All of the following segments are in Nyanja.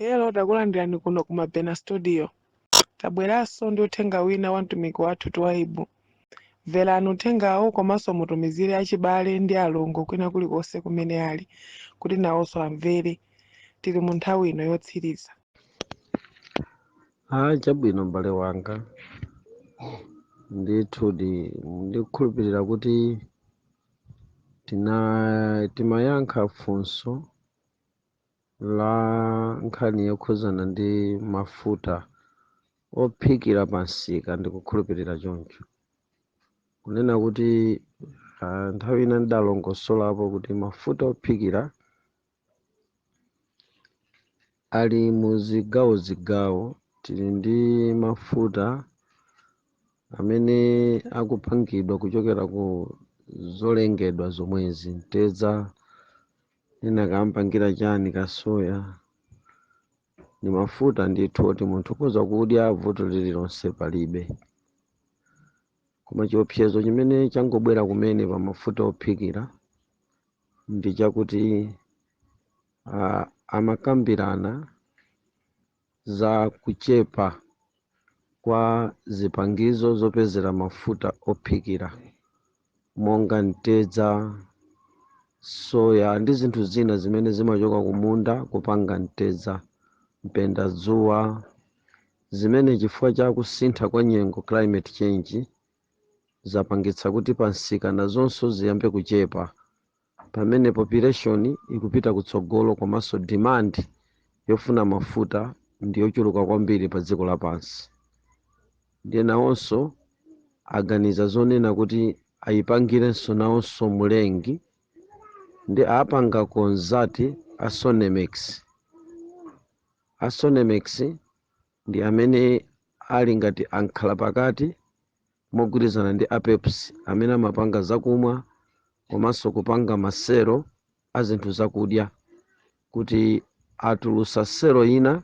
Hello, takulandirani kuno ku Mabena Studio. Tabweranso ndi uthenga wina wa mtumiki wathu Twaibu. Mverani uthengawo komanso mutumizire achibale ndi alongo kwina kulikonse kumene ali kuti nawonso amvere. Tili mu nthawi ino yotsiriza. Ah, chabwino m'bale wanga, ndithudi ndikukhulupirira kuti tina timayankha funso la nkhani yokhuzana ndi mafuta ophikira pa msika. Ndikukhulupirira choncho, kunena kuti nthawi ina ndidalongosolapo kuti mafuta ophikira ali mu zigawo zigawo. Tili ndi mafuta amene akupangidwa kuchokera ku zolengedwa zomwezi, mtedza, ena kampangira chani, kasoya. Ni mafuta ndithu oti munthu ukhoza kudya, vuto lililonse palibe. Koma chiopsezo chimene changobwera kumene pa mafuta ophikira ndi chakuti amakambirana za kuchepa kwa zipangizo zopezera mafuta ophikira monga mtedza, soya ndi zinthu zina zimene zimachoka kumunda kupanga mtedza, mpenda dzuwa, zimene chifukwa cha kusintha kwa nyengo, climate change, zapangitsa kuti pansika nazonso ziyambe kuchepa, pamene population ikupita kutsogolo komanso demand yofuna mafuta ndi yochuluka kwambiri pa dziko lapansi. Ndiye nawonso aganiza zonena kuti ayipangirenso nawonso mulengi, ndi apanga consult a Sonemex. A Sonemex ndi amene ali ngati ankhala pakati mogwirizana ndi a Pepsi amene amapanga zakumwa komanso kupanga maselo a zinthu zakudya, kuti atulusa selo ina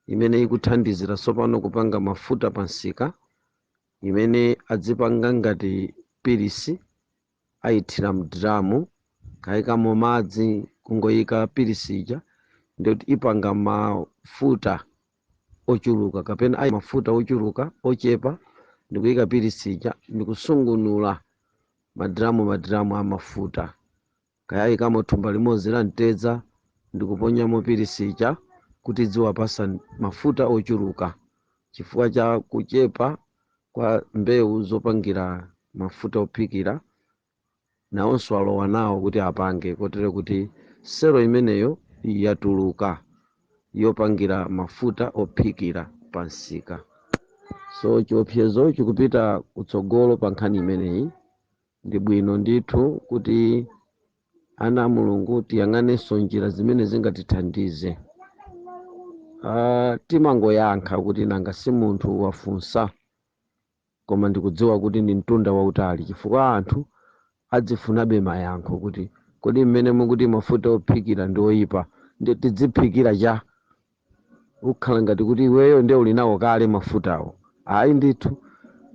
imene ikuthandizira tsopano kupanga mafuta pansika, imene adzipanga ngati pilisi, ayithira mdramu, kayikamo madzi, kungoyika pilisi ija, ndikuti ipanga mafuta ochuluka, kapena ayi, mafuta ochuluka ochepa, ndikuyika pilisi ija ndikusungunula madramu madramu a mafuta. Kayayikamo thumba limodzi la mtedza ndikuponyamo pilisi ija kuti dziwapasa mafuta ochuluka, chifukwa cha kuchepa kwa mbewu zopangira mafuta ophikira. Nawonso alowa nawo kuti apange, kotero kuti selo imeneyo yatuluka yopangira mafuta ophikira pa msika. So chiopsezo chikupita kutsogolo pa nkhani imeneyi. Ndi bwino ndithu kuti ana a Mulungu tiyang'anenso njira zimene zingatithandize. Timangoyankha kuti nanga si munthu wafunsa, koma ndikudziwa kuti ndi mtunda wautali, chifukwa anthu adzifunabe mayankho kuti kodi mmene mukuti mafuta ophikira ndi oyipa, ndi tidziphikira cha? Ukhala ngati kuti iweyo ndiye uli nawo kale mafutawo. Ayi ndithu,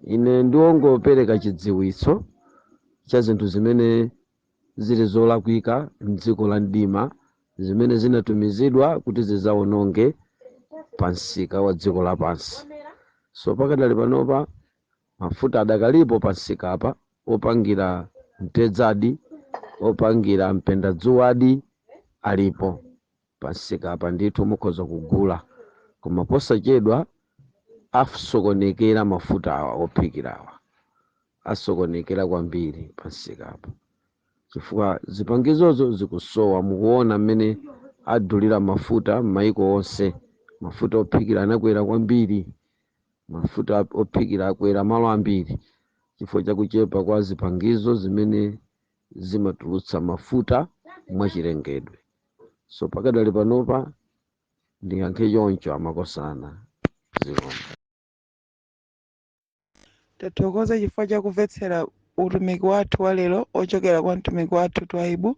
ine ndiwongopereka chidziwitso cha zinthu zimene zili zolakwika mdziko la mdima, zimene zinatumizidwa kuti zizawononge pa msika wa dziko lapansi. So pakadali panopa mafuta adakalipo pa msikapa, opangira mtedzadi, opangira mpendadzuwadi, alipo pa msikapa ndithu, mukhoza kugula. Koma posachedwa asokonekera mafuta awa ophikirawa, asokonekera kwambiri pa msikapa chifukwa zipangizozo zikusowa. Mukuona mmene adulira mafuta m'mayiko onse. Mafuta ophikira anakwera kwambiri, mafuta ophikira akwera malo ambiri chifukwa chakuchepa kwa zipangizo zimene zimatulutsa mafuta mwachilengedwe. So pakadali panopa ndiyankhe choncho, amakosana. Zikomo. Tathokoza chifukwa chakumvetsera utumiki wathu wa lero ochokera kwa mtumiki wathu Twaibu.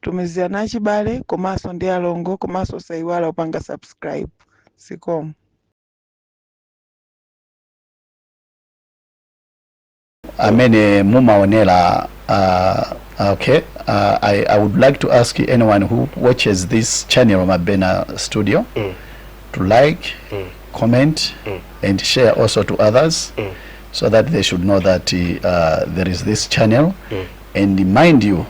Tumizirana achibale komanso ndi alongo, komanso osayiwala kupanga subscribe. Zikomo. Amene mumaonera, okay, I would like to ask anyone who watches this channel, Mabena Studio, to like, comment, and share also to others so that they should know that there is this channel. And mind you,